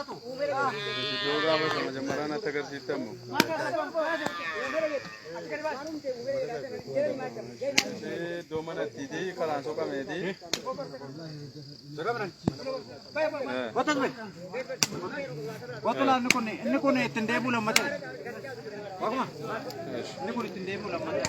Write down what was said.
Iddoo gaafa sana majammaraan natti agarsiiftamu. Iddoo manattiiti karaan soqameeti. Wattu inni kun inni kun ittiin deebi'u lammata. Waaquma inni kun ittiin deebi'u lammata.